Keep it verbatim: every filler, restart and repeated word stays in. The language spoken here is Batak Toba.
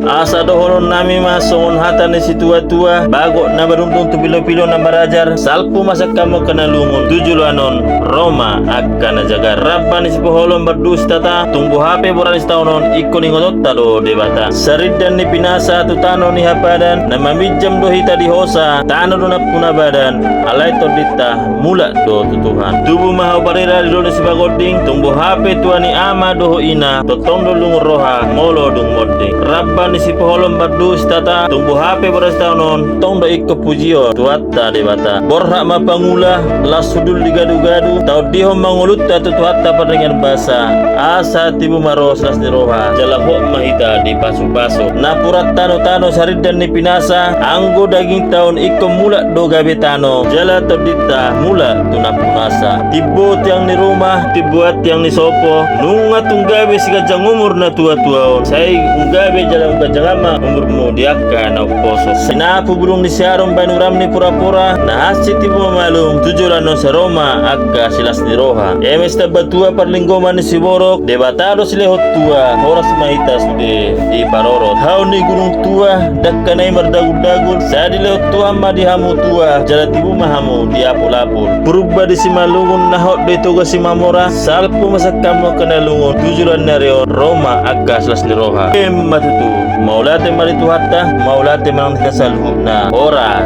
Asa dohonon nami ma songon hata ni situatua: Bagot na maruntung tu pilopilo na marajar, salpu ma sian hamu angka na lungun, tu joloan on ro ma angka na jagar. Rap bani sipoholom bardu sitata, tung boha pe boras ni sitaonon, ingkon ingotonta do Debata. Sarindan ni pinasa tu tano ni hapadan, na maminjam do hita di hosa, tano do nampuna badan, alai tondinta mulak do tu Tuhan. Tubu ma hau parira di dolok ni Sibagonding, tung boha pe tua ni ama dohot ina, tongtong do lungun roha molo dung monding. Rap bani sipoholom bardu sitata, tung boha pe boras ni sitaonon, tong do ingkon pujion Tuhanta Debata. Borhat ma pangula, las hundul di gadugadu, taondihon ma ngolunta tu Tuhanta pardenggan basa, asa tibu ma ro silas ni roha, jala hot ma hita dipasupasu. Napuran tanotano sarindan ni pinasa, anggo dagingta on ingkon mulak do gabe tano, jala tondinta mulak tu nampunasa. Timbo tiang ni ruma, timboan tiang ni sopo, nunga tung gabe siganjang umur na tuatua on, sai tung gabe jala tung ganjang ma umurmu di angka na umposo. Sinapu bulung ni siarum baen uram ni porapora, na hansit tibu ma malum, tu joloan on sai ro ma angka silas ni roha. Eme sitambatua parlinggoman ni siborok, Debata do silehon tua, horas ma hita sude diparorot. Hau ni gunung tua, dangka na i mardaguldagun, sai dilehon Tuhan ma di hamu tua, jala tibu ma hamu diapulapul. Purba di Simalungun, na hot do i Toga Simamora, salpu ma sian hamu angka na lungun, tu joloan ni ari on ro ma angka silas ni roha. Emma tutu, mauliate ma di Tuhanta, mauliate ma nang di hita saluhutna. Horas.